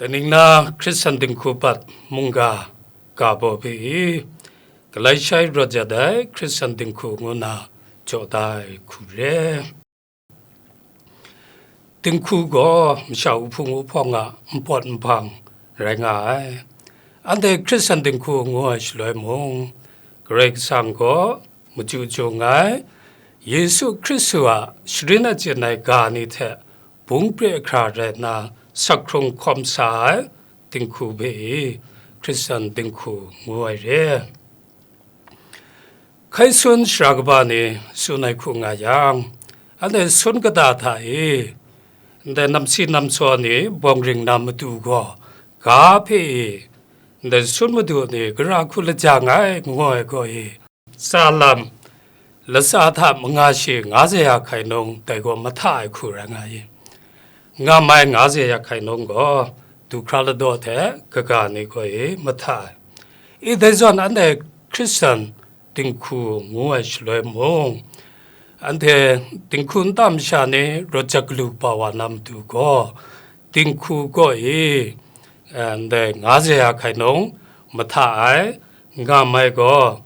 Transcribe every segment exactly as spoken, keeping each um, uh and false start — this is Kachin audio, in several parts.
Ningna Hkristan dinghku pat mungga ga baw hpe i, galai shai rawt jat ai Hkristan dinghku ngu na jaw da ai hku re. Dinghku gaw masha wuhpung wuhpawng a npawt nhpang rai nga ai. Anhte Hkristan dinghku ngu ai shaloi mung, Karai Kasang gaw machyu jung ai, Yesu Hkristu a sharin achyin ai ga ni hte bung pre hkra rai nna, sak hkrung hkawm sa ai dinghku hpe i, Hkristan dinghku ngu ai re. Hkai sun sara kaba ni tsun ai hku nga yang, anhte sun kata hta i, ndai namsi namsaw ni bawng ring na matu gaw, ga hpe i, ndai sun madu ni gara hku lajang ai, ngu ai gaw i, tsa lam, latsa hta manga shi nga ze ya hkai nung, dai gaw mahta ai hku rai nga i, nga mai nga ze ya hkai nung gaw, du hkra ladaw hte kaga ni gaw i mahta ai. I dai zawn anhte Hkristan dinghku ngu ai shaloi mung, anhte dinghku nta masha ni rawt jat galu kaba wa na matu gaw, dinghku gaw i, eh, ndai nga ze ya hkai nung mahta ai, nga mai gaw,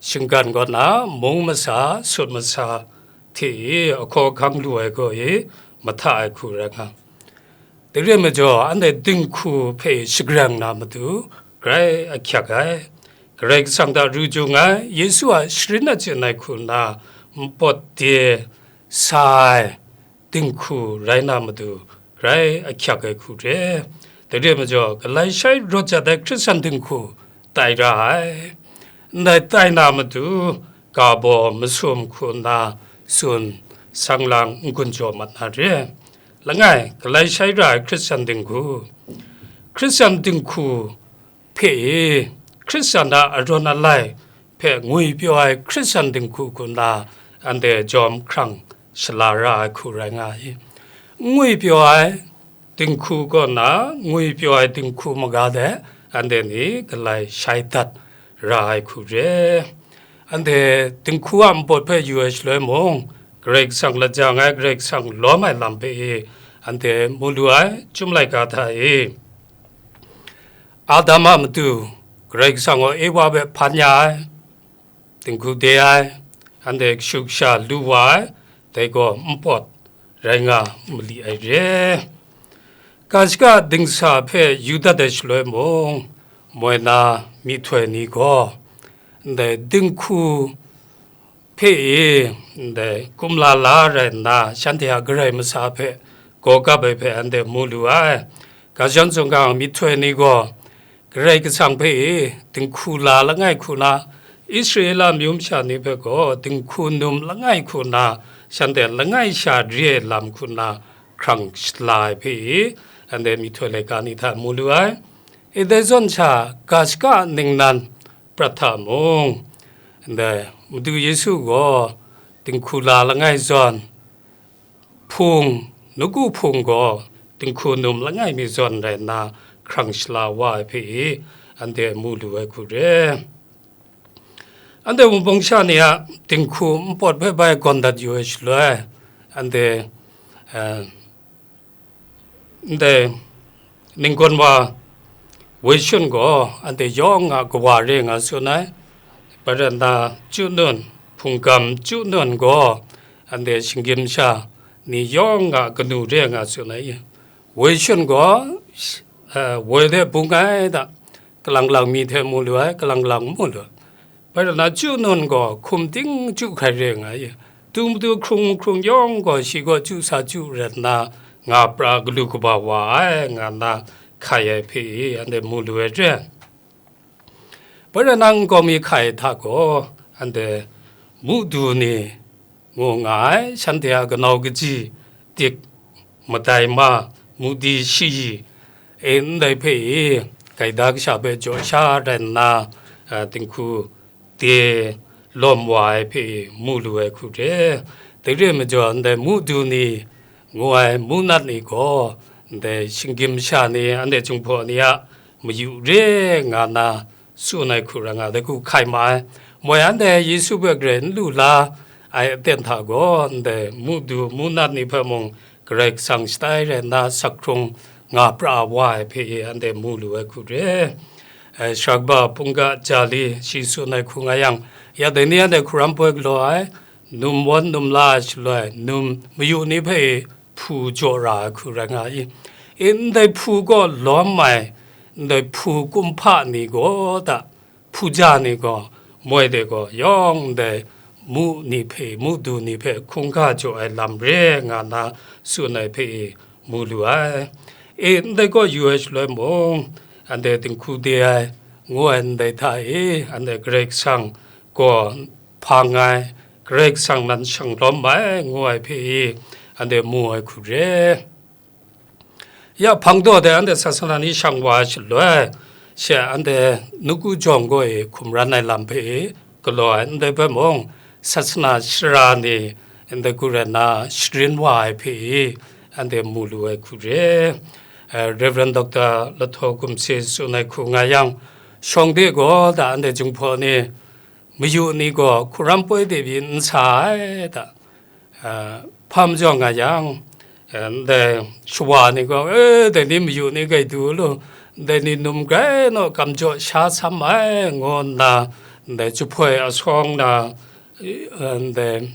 shinggan kaw na mung masa, sut masa hte i ahkaw ahkang lu ai gaw i mahta ai hku rai nga. Dai re ai majaw, anhte dinghku hpe shagrang na matu, grai ahkyak ai. Karai Kasang hta ru jung ai, Yesu a sharin achyin ai hku nna npawt de sa ai dinghku rai na matu, grai ahkyak ai hku re. Dai re ai majaw, galai shai rawt jat ai Hkristan dinghku tai ra ai. Ndai tai na matu, ga baw masum hku nna tsun sang lang n-gun jaw mat na re. Langai, galai shai ra ai Hkristan dinghku. Hkristan dinghku hpe i, Hkristan a arawn alai hpe ngwipyaw ai Hkristan dinghku hku nna anhte jawm hkrang shala ra ai hku rai nga i. N ngwipyaw ai dinghku kaw na, ngwipyaw ai dinghku maga de anhte ni galai shai dat ra ai hku re. Anhte dinghku a npawt hpe yu ai shaloi mung, Karai Kasang lajang ai, Karai Kasang lawm ai lam hpe i anhte mu lu ai, Chyum laika hta i, Adam a matu Karai Kasang gaw Ewa hpe hpan ya ai, dinghku de ai, anhte kashu kasha lu wa ai, dai gaw npawt rai nga mali ai re. Ga shaka dingsa hpe yu dat ai shaloi mung, moi na myihtoi ni gaw, ndai dinghku hpe i, ndai kumla la rai nna, shanhte a Karai masa hpe gaw kap ai hpe anhte mu lu ai. Ga shawng zunggang myihtoi ni gaw, Karai Kasang hpe i dinghku la langai hku na, Israela amyu masha ni hpe gaw dinghku num langai hku na, shanhte langai sha re ai lam hku na hkrang shala ai hpe i, anhte myihtoi laika ni hta mu lu ai. I dai zawn sha, ga shaka ningnan prat hta mung, ndai Madu Yesu gaw dinghku la langai zawn, hpung, nawku hpung gaw dinghku num langai mi zawn rai nna hkrang shala wa ai hpe i, anhte mu lu ai hku re. Anhte wunpawng sha ni a dinghku npawt hpe bai gawn dat yu ai shaloi, anhte, eh, ndai ninggawn wa woi shun gaw anhte yawng a kawa re nga tsun ai. Bai rai nna, chyu nun, hpung gam chyu nun gaw anhte shinggyim sha ni yawng a kanu re nga tsun ai. Woi shun gaw, eh, woi de bung ai da, kalang lang mi hte mu lu ai, kalang lang mu lu ai. Bai rai nna, chyu nun gaw hkum ting chyu hkrai re nga ai. Tu matu hkrung hkrung yawng gaw shi gaw chyu sa chyu rai nna, nga pra galu kaba wa ai, nga nna hkai ai hpe i, anhte mu lu ai re. Bai rai nna, nkau mi hkai hta gaw, anhte mudu ni ngu nga ai, shanhte a kanau kaji, dik, madai ma, mudi shayi, e, ndai hpe i, gaida kasha hpe jaw sha rai nna, a, dinghku de lawm wa ai hpe i, mu lu ai hku re. Dai re ai majaw, ndai mudu ni ngu ai munat ni gaw, ndai shinggyim masha ni, anhte Jinghpaw ni a mayu re nga na, tsun ai hku rai nga, dai hku hkai ma ai. Moi anhte Yesu hpe grai n lu la ai aten hta gaw, ndai mudu munat ni hpe mung Karai Kasang shatai rai nna, sak hkrung nga pra wa ai hpe e anhte mu lu ai hku re. Eh, Sharagba Pungga Jali shi tsun ai hku nga yang, ya dai ni anhte hkungran poi galaw ai, num wan num la ai shaloi, num mayu ni hpe e hpu jaw ra ai hku rai nga i. E, ndai hpu gaw lawm ai, ndai hpu kumhpa ni gaw da, hpuja ni gaw, moi de gaw, yawng ndai mu ni hpe, mu du ni hpe hkungga jaw ai lam re nga na tsun ai hpe e mu lu ai. E, ndai gaw yu ai shaloi mung, anhte dinghku de ai, ngu ai ndai hta e, anhte Karai Kasang gaw hpang ai, Karai Kasang nan shanglawm ai, ngu ai hpe e, anhte mu ai hku re. Ya hpang daw de anhte sasana ni shang wa ai shaloi, she anhte nawku jawng gaw e hkungran ai lam hpe e galaw ai, ndai hpe mung sasana shara ni ndai hku rai nna sharin wa ai hpe e anhte mu lu ai hku re. Eh, Rev. Dokta Lahtaw Gumhse tsun ai hku nga yang, shawng de gaw da anhte Jinghpaw ni, mayu ni gaw hkungran poi de pyi n sa ai da. Ah, hpa majaw nga yang, eh, ndai shawa ni gaw, "E, dai ni mayu ni grai du lu, dai ni num grai naw kam jaw sha sam ai," ngu nna, ndai jahpoi asawng na, eh, ndai,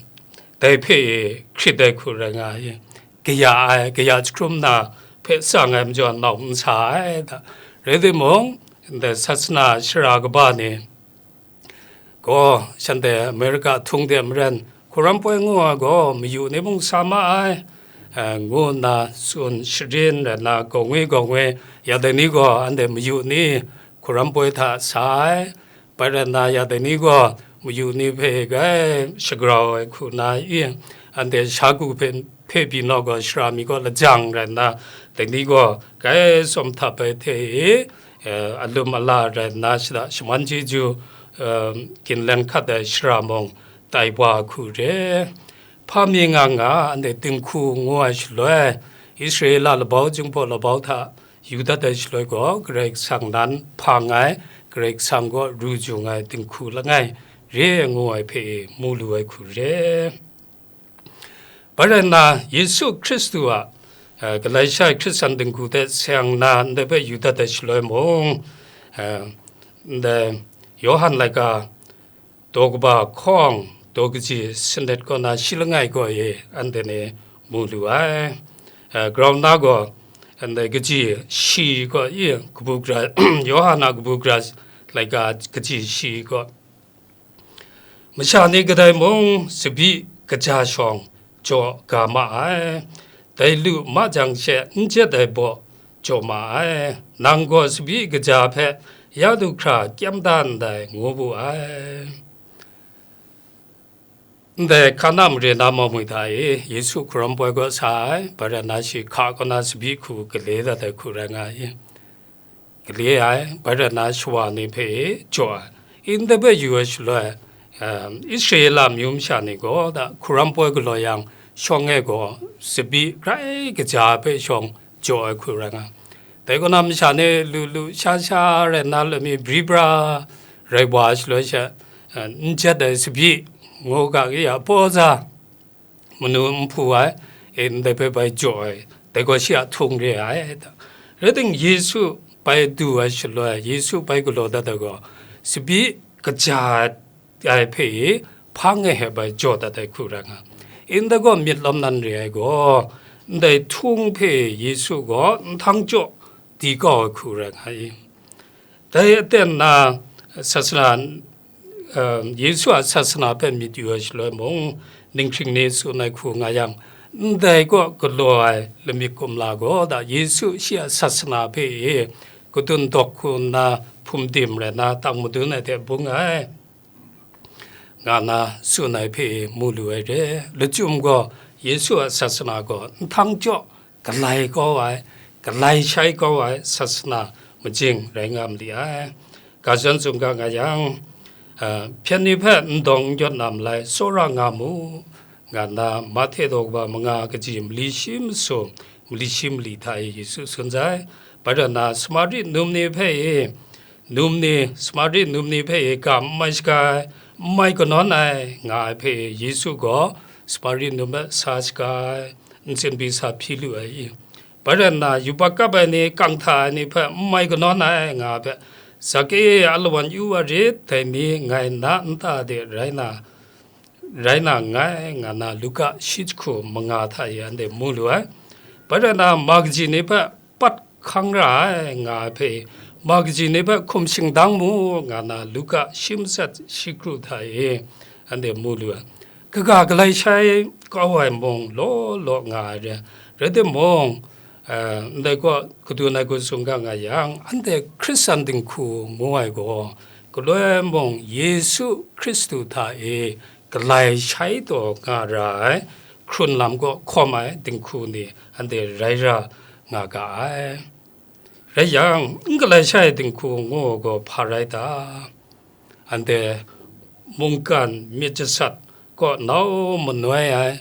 dai hpe e hkrit ai hku rai nga ai. Kaya ai, kaya jahkrum na hpe tsang ai majaw nau n sa ai da. Rai timung, ndai sasana shara kaba ni, gaw, shanhte America htung de maren, hkungran poi ngu ai gaw mayu ni mung sa ma ai, eh, ngu nna tsun sharin rai nna, gaw ngwi gaw ngwi, ya dai ni gaw anhte mayu ni hkungran poi hta sa ai, bai rai nna, ya dai ni gaw mayu ni hpe grai shagrau ai hku na i, anhte sha ku hpe, hpe pyi naw gaw, shara mi gaw lajang rai nna, dai ni gaw grai tsawm htap ai hte i, eh, alum ala rai nna shada shaman chyeju, eh, ginleng hkat ai shara mung tai wa hku re. Hpa mi nga nga, anhte dinghku ngu ai shaloi, Israela labau, Jinghpaw labau hta yu dat ai shaloi gaw, Karai Kasang nan hpang ai, Karai Kasang gaw ru jung ai dinghku langai re ai ngu ai hpe mu lu ai hku re. Bai rai nna, Yesu Hkristu a, eh, galai shai Hkristan dinghku hte seng nna ndai hpe yu dat ai shaloi mung, eh, ndai Yawhan laika daw kaba hkawng, daw kaji sanit kaw na shi langai gaw e anhte ni mu lu ai. Eh, grau nna gaw, ndai kaji shi gaw i, kabu gara, Yawhan a kabu gara laika kaji shi gaw, masha ni kadai mung tsabyi kaja shawng jaw ga ma ai. Dai lu ma jang she n jet ai baw jaw ma ai. Nang gaw tsabyi kaja hpe ya du hkra kyam da ndai, ngu wu ai. Ndai Kana mare na mamui hta e, Yesu hkungran poi gaw sa ai, bai rai nna shi hka kaw na tsabyi hku gale dat ai hku rai nga ai. Gale ai, bai rai nna shawa ni hpe jaw ai. Ndai hpe yu ai shaloi, um, Israela amyu masha ni gaw da hkungran poi galaw yang, shawng e gaw tsabyi grai kaja hpe shawng jaw ai hku rai nga. Dai kaw na masha ni lu lu sha sha rai nna lami bri bra rai wa ai shaloi she, uh, n jet ai tsabyi ngu ga ya paw za, manu n hpu ai, e, ndai hpe bai jaw ai, dai gaw shi a htung re ai. Rai tim, Yesu bai du ai shaloi, Yesu bai galaw dat ai gaw, tsabyi kaja ai hpe hpang e he bai jaw dat ai hku rai nga. Ndai gaw myit lawm nan re ai gaw, ndai htung hpe Yesu gaw nhtang jaw di kau ai hku rai nga i. Dai aten na sasana, eh, Yesu a sasana hpe myit yu ai shaloi mung, ninghkring ni tsun ai hku nga yang, ndai kaw galaw ai lamik kumla gaw da Yesu shi a sasana hpe e kadun dawk hku nna hpum dim rai nna tang madun ai hte bung ai, nga na tsun ai hpe mu lu ai re. Lachyum gaw Yesu a sasana gaw nhtang jaw galai kau ai, galai shai kau ai sasana majing rai nga ma li ai. Ga zawn tsun ga nga yang, a, hpyen ni hpe n dawng n kyawt na malai tsawra nga mu, nga nna Mahte daw kaba manga kaji mali shi masum, mali shi mali hta e Yesu tsun sai. Bai rai nna Samari num ni hpe e, num ni, Samari num ni hpe e ga n mai shaga ai, n mai kanawn ai, nga ai hpe e Yesu gaw Samari num hpe sa shaga ai, ntsin pyi sa hpyi lu ai i. Bai rai nna, yubak kap ai ni, kang hta ai ni hpe n mai kanawn ai nga ai hpe, Zake e, alawan yu wa rit, dai ni ngai na nta de rai na, rai na nngai, nga na Luka shi jahku manga hta e anhte mu lu ai. Bai rai na, ma kaji ni hpe pat hkang ra ai, nga ai hpe, ma kaji ni hpe hkum shingdang mu, nga na Luka shi matsat shi kru hta e anhte mu lu ai. Kaga galai shai kau ai mung law law nga ai re, rai timung, eh, ndai gaw kadun ai hku tsun ga nga yang, anhte Hkristan dinghku ngu ai gaw, galoi mung Yesu Hkristu hta e galai shai taw nga ra ai, hkrun lam kaw hkawm ai dinghku ni anhte rai ra nga ga ai. Rai yang, n galai shai ai dinghku ngu ai gaw hpa rai ta? Anhte mungkan myit jasat kaw nau manoi ai,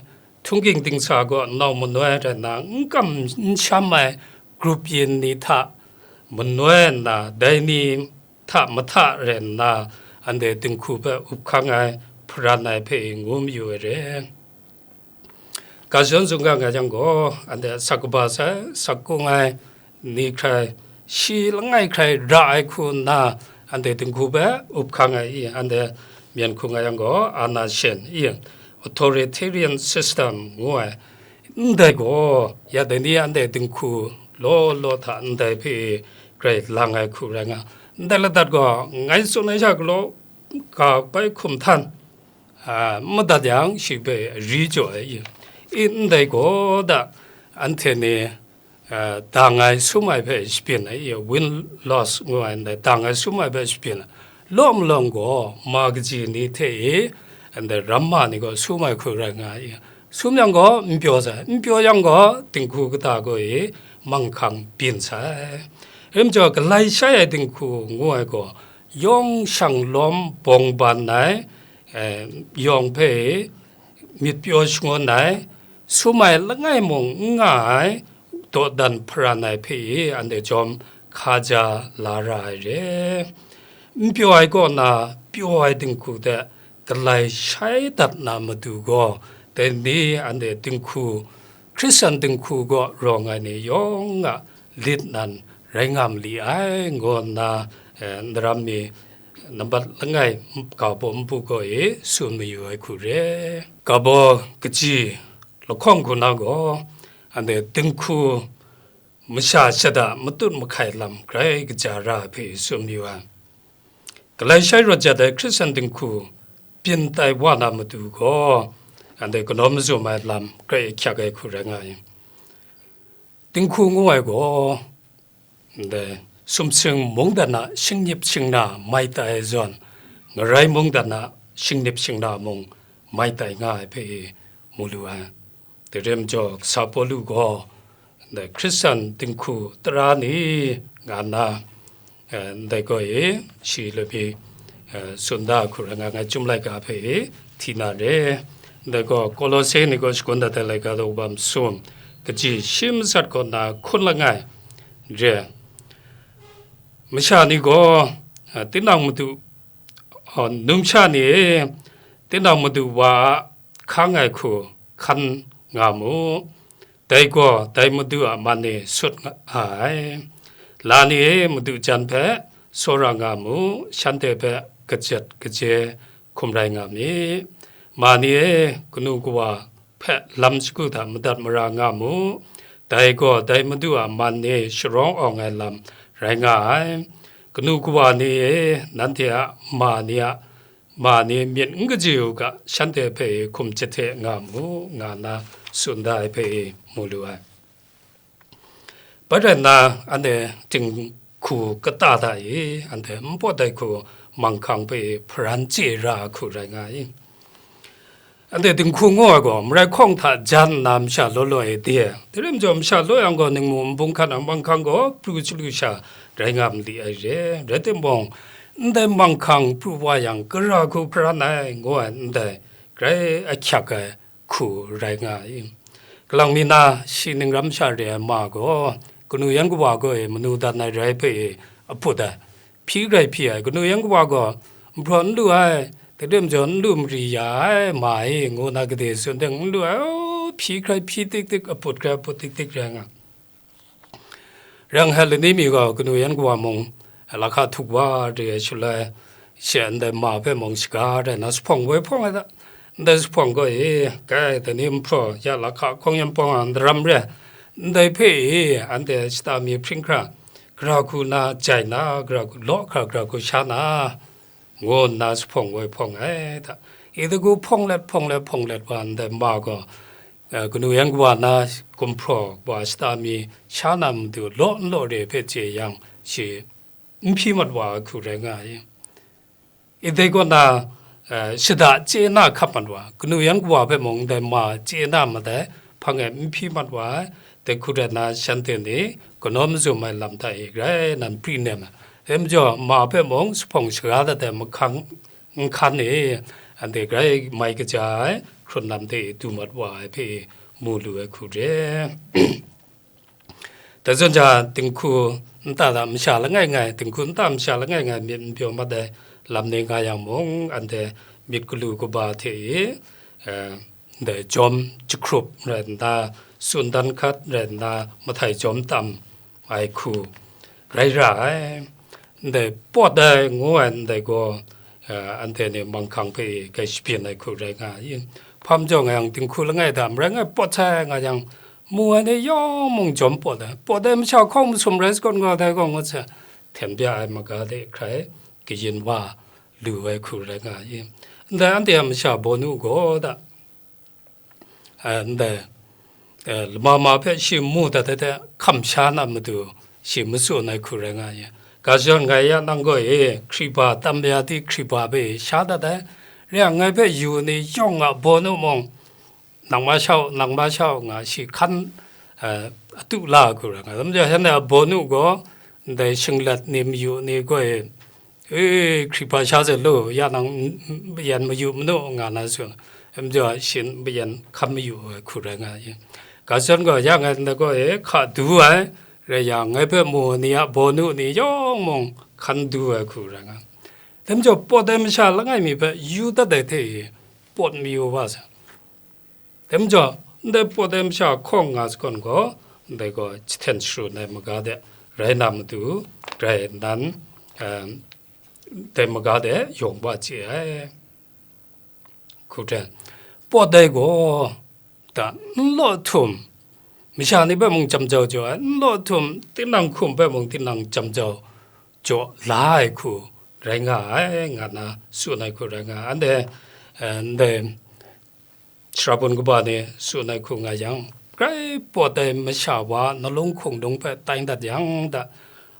htungging dingsa kaw nau manoi ai rai nna, n kam n sham ai grup yin ni hta manoi nna, dai ni hta mahta rai nna, anhte dinghku hpe up hkang ai, hparan ai hpe ngu mayu ai re. Ga shadawn zungga nga yang gaw, anhte asak kaba sai, asak kung ai ni hkrai, shi langai hkrai ra ai hku nna, anhte dinghku hpe up hkang ai i, anhte myen hku nga yang gaw, ana shen i, authoritarian system ngu ai, ndai gaw, ya dai ni anhte dinghku law law hta ndai hpe grai lang ai hku rai nga, ndai ladat gaw, ngai tsun ai sha galaw, ga bai hkum htan, a, madat yang shi hpe ri jaw ai i, i ndai gaw da, anhte ni, a, dang ai sum ai hpe shabyin ai i, win loss ngu ai ndai, dang ai sum ai hpe shabyin ai. Law malawng gaw, ma kaji ni hte i, ndai ramma ni gaw sum ai hku rai nga ai i, sum yang gaw n pyaw sai, n pyaw yang gaw, dinghku kata gaw i, manghkang byin sai. Rim jaw, galai shai ai dinghku ngu ai gaw, yawng shang lawm bawng ban ai, eh, yawng hpe myit pyaw shangun ai, sum ai langai mung n nga ai, dawdan hparan ai hpe i anhte jawm hkaja la ra ai re. N pyaw ai kaw na pyaw ai dinghku hte galai shai dat na matu gaw, dai ni anhte dinghku, Hkristan dinghku gaw rawng ai ni yawng a lit nan rai nga ma li ai, ngu nna, eh, ndaram mi nambat langai ga baw npu gaw e tsun mayu ai hku re. Ga baw kaji lahkawng hku na gaw, anhte dinghku masha shada matut mahkai lam grai kaja ra ai hpe tsun mayu ai. Galai shai rawt jat ai Hkristan dinghku byin tai wa na matu gaw, anhte kanawn mazum ai lam grai ahkyak ai hku rai nga ai. Dinghku ngu ai gaw, ndai sumsing mungdan a shingnip shingna mai tai ai zawn, ngarai mungdan a shingnip shingna mung mai tai nga ai hpe mu lu ai. Dai rai majaw, kasa Pawlu gaw, ndai Hkristan dinghku tara ni nga nna, eh, ndai gaw e, shi lami, eh, tsun da hku rai nga, ngai chyum laika hpe e hti na re. Ndai gaw, Kolose ni gaw shagun dat ai laika daw kaba masum, kaji shi matsat kaw na hkun langai re. Masha ni gaw, eh, tinang madu, oh, numsha ni e, tinang madu wa a hkang ai hku hkan nga mu. Dai gaw dai madu a man e sut nga ai. La ni e, madu jan hpe tsawra nga mu, shanhte hpe kajat kaje hkum rai nga mi. Ma ni e, kanu kawa hpe lam shagu hta madat mara nga mu. Dai gaw dai madu a man e sharawng awng ai lam rai nga ai. Kanu kawa ni e, nanhte a ma ni a ma ni myit n kaji u ga, shanhte hpe hkum jahte nga mu, nga nna tsun da ai hpe mu lu ai. Bai rai nna, anhte dinghku kata hta e, anhte n pawt ai hku manghkang hpe hparan chye ra ai hku rai nga ai. Anhte dinghku ngu ai gaw, marai hkawng hta jan nna masha law law e de ai. Dai rai majaw, masha law yang gaw, ningmu nbung hkan a manghkang gaw pru chyalu sha rai nga ma li ai re. Rai timung, ndai manghkang pru wa yang, gara hku hparan ai, ngu ai ndai, grai ahkyak ai hku rai nga ai. Kalang mi na, shi ning ram sha re ai ma gaw, kanu yan kawa gaw e manu dan ai rai hpe e aput ai. Hpyi grai hpyi ai, kanu yan kawa gaw, nhprawn n lu ai, dai rai majaw n lu mari ya ai, ma e, ngu na gade tsun teng n lu ai, o, hpyi grai hpyi tik tik, aput grai aput tik tik rai nga. Reng Heleni mi gaw kanu yan kawa mung lahka htuk wa re ai shaloi, she ndai ma hpe mung shaga rai nna, zuphpawng woi hpawng ai hta, ndai zuphpawng gaw e, kai, dai ni nhpraw ya lahka hkawng yan pawng a ndaram re, ndai hpe e, anhte shata mi hpring hkra, gara hku na jai na, gara hku law hkra, gara hku sha na, ngu nna zuphpawng woi hpawng ai hta. Ida gu hpawng let, hpawng let, hpawng let wa ndai ma gaw, eh, kanu yan kawa na gumhpraw wa shata mi sha na matu law n law re hpe chye yang, shi n hpyi mat wa ai hku rai nga ai. Idai kaw na, eh, shada chye na hkap mat wa, kanu yan kawa hpe mung dai ma chye na mat ai, hpang e n hpyi mat wa ai, dai hku rai nna shanhte ni kanawn mazum ai lam hta e grai nan pri nem ai. Dai majaw, ma hpe mung zuphpawng shaga dat ai mahkang nhkan e, anhte grai mai kaja ai hkrun lam hte e du mat wa ai hpe e mu lu ai hku re. Dai zawn ja, dinghku nta hta masha langai ngai, dinghku nta masha langai ngai myit n pyaw mat ai lam ni nga yang mung, anhte myit galu kaba hte e, eh, ndai jawm jahkrup rai nna, tsun dan hkat rai nna, mahtai jawm tam ai hku rai ra ai. Ndai pawt ai ngu ai ndai gaw, eh, anhte ni manghkang hpe e kai shabyin ai hku rai nga ai. Hpa majaw nga yang, dinghku langai hta marai ngai pawt sai nga yang, mu ai ni yawng mung jawm pawt ai. Pawt ai masha hkawng masum rai sa gaw, nga dai gaw ngut sai, hten bya ai maga de hkrai kayin wa lu ai hku rai nga ai. Ndai anhte a masha Bawnu gaw da, eh, ndai, eh, lama ma hpe shi mu dat ai hte hkam sha na matu shi matsun ai hku rai nga ai. Ga shadawn ngai ya nang gaw e, hkriba tam ya di hkriba hpe sha dat ai, re yang ngai hpe yu ni yawng a Bawnu mung, nang ma shau, nang ma shau nga shi hkan, eh, atu la ai hku rai nga ai. Dai majaw, shanhte a Bawnu gaw, ndai shinglet ni mayu ni gaw e, "E, hkriba sha zawn lu, ya nang, n-, n-, yan mayu manu," nga na tsun, dai majaw, shi n-, yan hkan mayu ai hku rai nga ai. Ga shadawn gaw, ya ngai nta gaw e hka du ai, rai yang, ngai hpe mu ni a Bawnu ni yawng mung hkan du ai hku rai nga ai. Dai majaw, pawt ai masha langai mi hpe yu dat ai hte e, pawt mayu wa sai. Dai majaw, ndai pawt ai masha hkawng nga sa gawn gaw, ndai gaw jahten sharun ai maga de rai na matu, rai nnan, em, dai maga de yawng wa chye ai. Hku hten, pawt ai gaw, da, n law htum, masha ni hpe mung jam jau jaw ai, n law htum, tinang hkum hpe mung tinang jam jau jaw la ai hku rai nga ai, nga na tsun ai hku rai nga ai. Anhte, eh, ndai, Sharabun kaba ni tsun ai hku nga yang, grai pawt ai masha wa nalung hkungdung hpe tai dat yang da,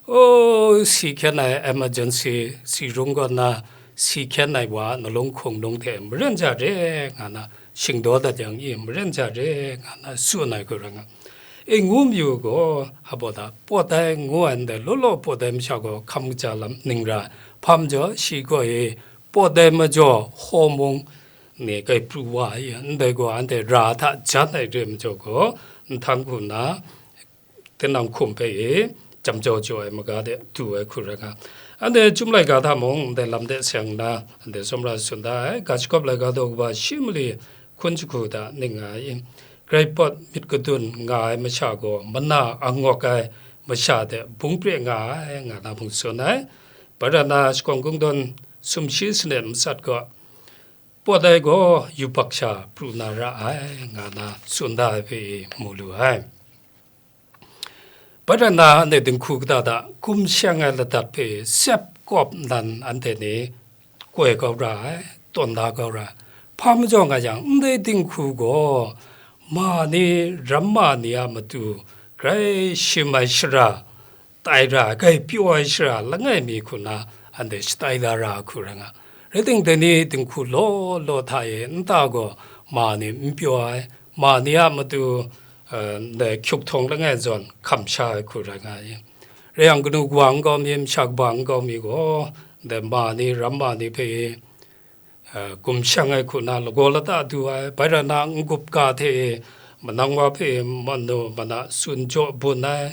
o, si hkyen ai emergency, si rung kaw nna si hkyen ai wa nalung hkungdung hte maren ja re nga na, shingdaw dat yang i maren ja re nga na tsun ai hku rai nga. E ngu mayu gaw, hpa da, pawt ai ngu ai ndai law law pawt ai masha gaw hkam kaja lam ning ra, hpa majaw shi gaw e pawt ai majaw hkawm mung, ni kai pru wa ai, ndai gaw anhte ra hta jan ai re majaw gaw, nhtang hku nna, tinang hkum hpe e jam jau jau ai maga de du ai hku rai nga. Anhte Chyum laika hta mung ndai lam de seng nna, anhte tsawmra tsun da ai, ga shagawp laika daw kaba shi mali hkun jahku hta ning nga ai, grai pawt myit kadun nga ai masha gaw mana angawk ai masha de bung pre nga ai, nga na mung tsun ai. Bai rai nna, shakawn kungdawn sumshi sanit matsat gaw, pawt ai gaw yubak sha pru na ra ai, nga na tsun da ai hpe mu lu ai. Bai rai nna, anhte dinghku kata hta gumshang ai ladat hpe sep kawp nnan anhte ni koi kau ra ai, tawn da kau ra ai. Hpa majaw nga yang, ndai dinghku gaw ma ni, ramma ni a matu grai shim ai shara, tai ra ai, grai pyaw ai shara langai mi hku na anhte shatai da ra ai hku rai nga. Rai timung, dai ni dinghku law law hta e nta gaw ma ni n pyaw ai, ma ni a matu, eh, ndai hkyuk htawng langai zawn hkam sha ai hku rai nga ai. Rai yang, kanu kawa nkau mi, masha kaba nkau mi gaw, ndai ma ni, ramma ni hpe, eh, gumshang ai hku na lagaw lata du ai, bai rai nna, n-gup ga hte e manang wa hpe manu mana tsun jaw bun ai,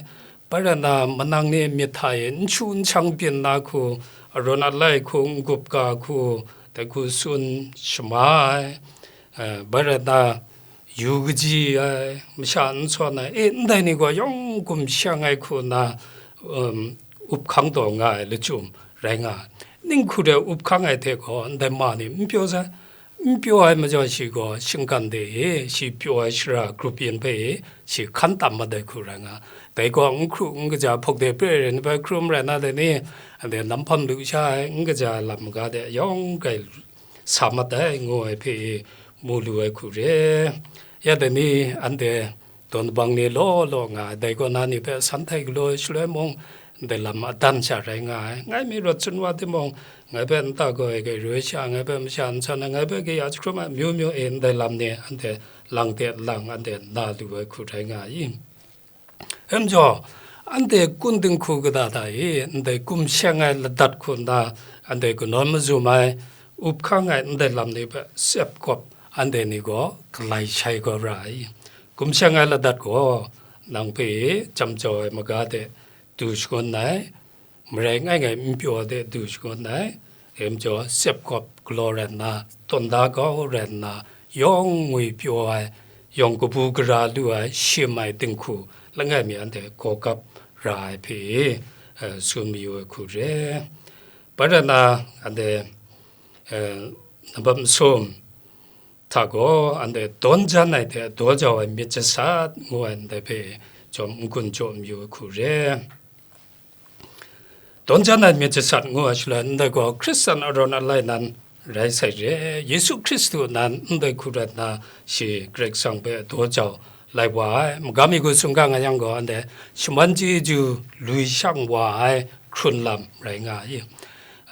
bai rai nna, manang ni myit hta e n shu n shang byin na hku, arawn alai hku, n-gup ga hku, dai hku tsun shama ai, eh, bai rai nna, yu kaji ai, masha n sawn ai, e, ndai ni gaw yawng gumshang ai hku nna, um, up hkang taw nga ai lachyum rai nga ai. Ning hku de up hkang ai hte gaw ndai ma ni n pyaw sai, n pyaw ai majaw shi gaw shinggan de e, shi pyaw ai shara grup yin hpe e, shi hkan tam mat ai hku rai nga ai. Dai gaw n hkru n kaja hpawk de pre rai ni hpe hkrum rai na de ni, anhte nam hpam lu sha ai n kaja ai lam maga de yawng grai sa mat ai, ngu ai hpe e mu lu ai hku re. Ya dai ni, anhte dawn dabang ni law law nga ai, dai kaw na ni hpe san htai galaw ai shaloi mung, ndai lam adan sha rai nga ai. Ngai mi rawt tsun wa timung, ngai hpe nta gaw ai gai roi sha, ngai hpe masha n san ai, ngai hpe kaya jahkrum ai, amyu myu e ndai lam ni anhte lang de lang, anhte na lu ai hku rai nga ai. Em jaw, anhte kun dinghku kata hta e, ndai gumshang ai ladat hku nna, anhte kanawn mazum ai, up hkang ai ndai lam ni hpe sep gawp, anhte ni gaw galai shai gaw ra ai. Gumshang ai ladat gaw, nang hpe e, jam jau ai maga de du shangun ai, marai ngai ngai n pyaw de du shangun ai, em jaw sep gawp galaw rai nna, tawn da kau rai nna, yawng ngwi pyaw ai, yawng kabu gara lu ai, shim ai dinghku langai mi anhte gaw gap ra ai hpe, eh, tsun mayu ai hku re. Bai rai nna, anhte, eh, nambam masum, hta gaw, anhte dawn jan ai hte daw jau ai myit jasat ngu ai ndai hpe chyawm n-gun jaw mayu ai hku re. Dawn jan ai myit jasat ngu ai shaloi, ndai gaw Hkristan arawn alai nan rai sai re. Yesu Hkristu nan ndai hku rai nna, shi Karai Kasang hpe daw jau lai wa ai. Magam mi hku sung ga nga yang gaw, anhte shaman chyeju lui shang wa ai hkrun lam rai nga ai.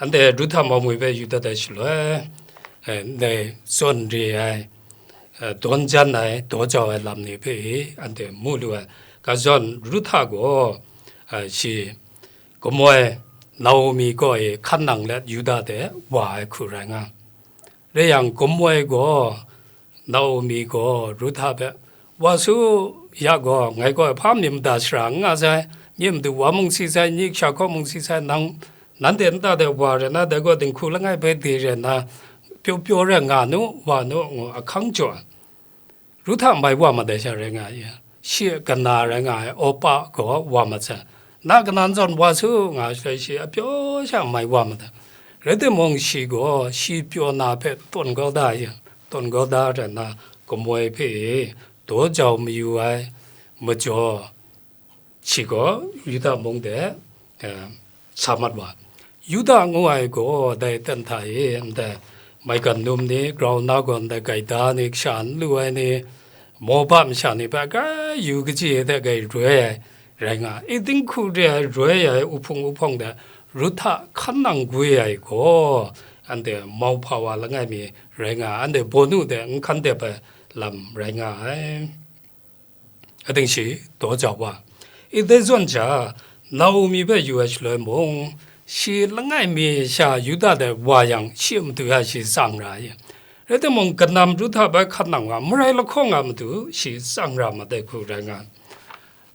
Anhte Ruhta Mawmwi hpe yu dat ai shaloi, eh, ndai zawn re ai, eh, dawn jan ai, daw jau ai lam ni hpe e anhte mu lu ai. Ga zawn Ruhta gaw, eh, shi kamoi Naomi kaw e hkan nang let Yuda de wa ai hku rai nga. Rai yang, kamoi gaw, Naomi gaw Ruhta hpe, "Wa su, ya gaw, ngai gaw hpa myit mada shara n nga sai, myit madu wa mung si sai, nyik sha hkaw mung si sai, nang, nanhte nta de wa rai na, dai gaw dinghku langai bai de rai na, pyaw pyaw rai nga nu, wa nu," ngu ahkang jaw ai. Ruhta mai wa mat ai sha rai nga ai, shi a kana rai nga ai Orpa gaw wa mat sai. Na kanan zawn wa su nga ai shaloi, shi a pyaw sha mai wa mat ai. Rai timung, shi gaw shi pyaw na hpe tawn kau da ai, tawn kau da rai nna, kamoi hpe e daw jau mayu ai majaw, shi gaw Yuda mung de, eh, sa mat wa. Yuda ngu ai gaw dai ten hta e, ndai maigan num ni, grau na gaw ndai gaida ni, kasha n lu ai ni, Moba masha ni hpe grai yu kaji e hte grai roi ai rai nga ai. E, dinghku re ai, roi ai, uhpung uhpawng de Ruhta hkan nang gwi ai gaw, anhte mauhpa wa langai mi rai nga ai, anhte bawnu de n hkan dep ai lam rai nga ai. Ating shi daw jau wa. I dai zawn ja, Naomi hpe yu ai shaloi mung, shi langai mi sha Yuda de wa yang, shi a matu e shi tsang ra ai. Rai timung, kanam Ruhta bai hkan nang wa, marai lahkawng a matu shi tsang ra mat ai hku rai nga ai.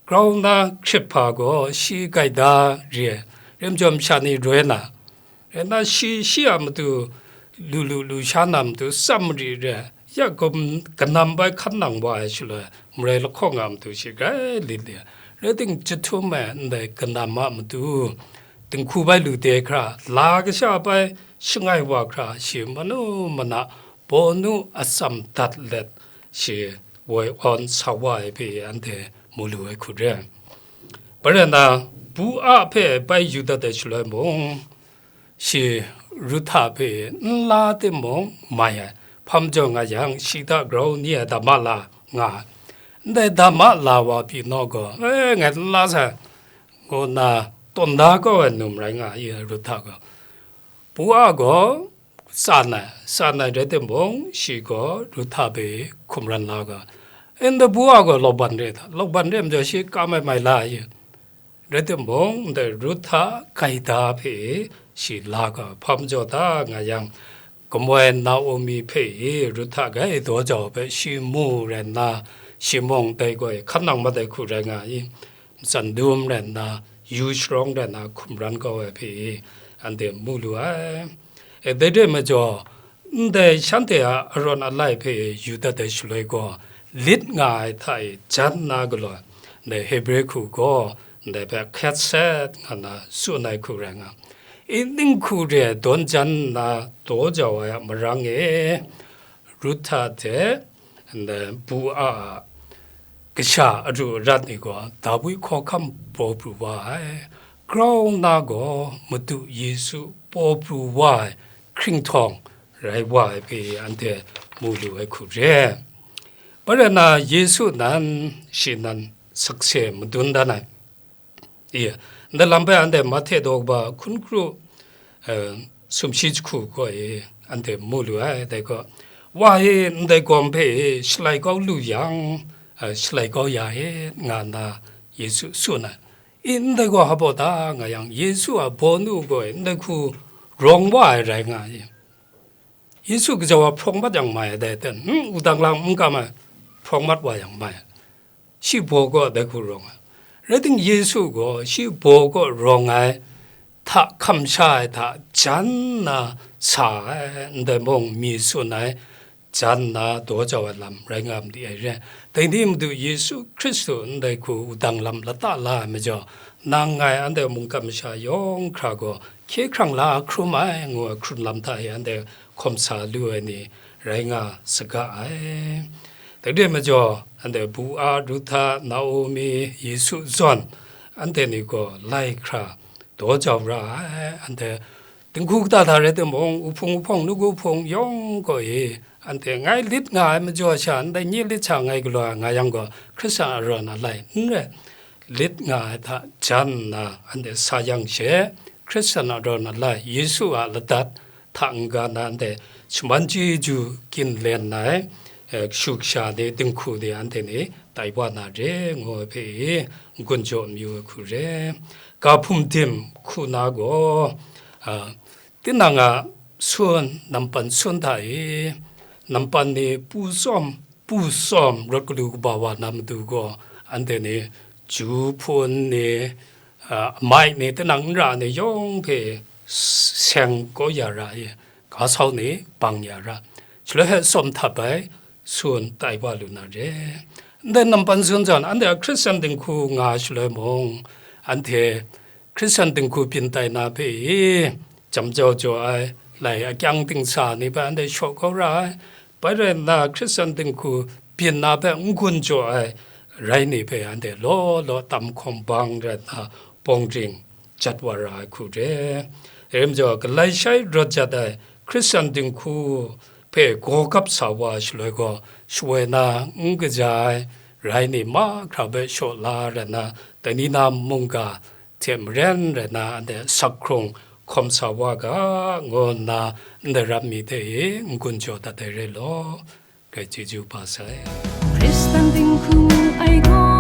Grau na hkrit hpa gaw shi gaida re ai, rai majaw masha ni roi na, rai nna, shi, shi a matu lu lu lu sha na matu tsam mari re ai, ya gum kanam bai hkan nang wa ai shaloi, marai lahkawng a matu shi grai lit li ai. Rai ting, jahtum e ndai kanam a matu, dinghku bai lu de hkra, la kasha bai shangai wa hkra, shi manu mana bawnu atsam dat let, shi woi awn sa wa ai hpe anhte mu lu ai hku re ai. Bai rai nna, Bua hpe bai yu dat ai shaloi mung, shi Ruhta hpe n la timung mai ai. Hpa majaw nga yang, shi hta grau ni ai dama la nga ai. Ndai dama la wa pyi naw gaw, "E, ngai n la sai," ngu nna tawn da kau ai num rai nga ai, Ruhta gaw. Bua gaw tsan ai, tsan ai rai timung, shi gaw Ruhta hpe hkum ran la ga. Ndai Bua gaw Laban re ai hta, Laban re ai majaw shi kam ai mai la ai. Rai timung, ndai Ruhta gaida hpe shi la ga, hpa majaw ta nga yang, kamoi Naomi hpe Ruhta grai daw jau ai hpe shi mu rai nna, shi mung dai gaw hkan nang mat ai hku rai nga ai. Matsan dum rai nna, yu sharawng rai nna, hkum ran kau ai hpe anhte mu lu ai. E, dai re ai majaw, ndai shanhte a arawn alai hpe yu dat ai shaloi gaw, lit nga ai hta e jan nna galaw ai, ndai Hebre hku gaw ndai hpe hkret set nga na tsun ai hku rai nga, i ninghku re dawn jan nna daw jau ai a marang e, Ruhta hte ndai Bua a kasha aru arat ni gaw Dawi hkawhkam paw pru wa ai, grau nna gaw Madu Yesu paw pru wa ai hkringhtawng rai wa ai hpe anhte mu lu ai hku re. Bai rai nna, Yesu nan shi nan sakse madun dan ai. I, ndai lam hpe anhte Mahte daw kaba hkun kru, eh, sumshi jahku gaw e anhte mu lu ai, dai gaw, Wa e ndai gawm hpe e shalai kau lu yang, eh, shalai kau ya e, nga nna Yesu tsun ai. I, ndai gaw hpa baw ta nga yang, Yesu a baw nu gaw e ndai hku rawng wa ai rai nga ai. Yesu gaja wa hprawng mat yang mai ai dai ten, hmm, wudang lang n kam ai, hprawng mat wa yang mai ai. Shi baw kaw dai hku rawng ai. Rai ting, Yesu gaw shi baw kaw rawng ai hta hkam sha ai hta jan nna sa ai, ndai mung mi tsun ai, jan nna daw jau ai lam rai nga ma di ai re. Dai ni Madu Yesu Hkristu ndai hku wudang lam lata la ai majaw, nang ngai anhte mungkan masha yawng hkra gaw hkye hkrang la hkrum ai, ngu ai hkrun lam hta e anhte hkawm sa lu ai ni rai nga saga ai. Dai re ai majaw, anhte Bua, Ruhta, Naomi, Yesu zawn, anhte ni gaw lai hkra daw jau ra ai. Anhte dinghku kata hta rai timung, uhpung uhpawng, nawku hpung yawng gaw e, anhte ngai lit nga ai majaw sha, ndai nye lit sha ngai galaw ai nga yang gaw, Hkristan arawn alai n rai, lit nga ai hta jan nna anhte sa yang she, Hkristan arawn alai Yesu a ladat hta n-ga na ndai shaman chyeju ginlen ai, eh, kashu kasha ni, dinghku ni, anhte ni tai wa na re, ngu ai hpe i n-gun jaw amyu ai hku re. Ga hpum dim hku na gaw, ah, tinang a sun, nampan sun hta e, nampan ni pu tsawm, pu tsawm rawt galu kaba wa na matu gaw, anhte ni ju hpun ni, a, amai ni, tinang n ra ai ni yawng hpe seng kau ya ra i, ga sau ni bang ya ra, shaloi hpe tsawm htap ai sun tai wa lu na re. Ndai nampan sun zawn, anhte a Hkristan dinghku nga shaloi mung, anhte Hkristan dinghku byin tai na hpe i, jam jau jaw ai, lai akyang dingsa ni hpe anhte shaw kau ra ai, bai rai nna, Hkristan dinghku byin na hpe n-gun jaw ai rai ni hpe anhte law law tam hkawm bang rai nna, bawng ring jat wa ra ai hku re. Dai rai majaw, galai shai rawt jat ai Hkristan dinghku hpe gaw gap sa wa shaloi gaw, shawoi na n kaja ai rai ni mahkra hpe shaw la rai nna, dai ni na mungga hte maren rai nna, anhte sak hkrung hkawm sa wa ga, ngu nna ndai rap mi hte e n-gun jaw dat ai re law, Grai chyeju ba sai. Hkristan dinghku ai gaw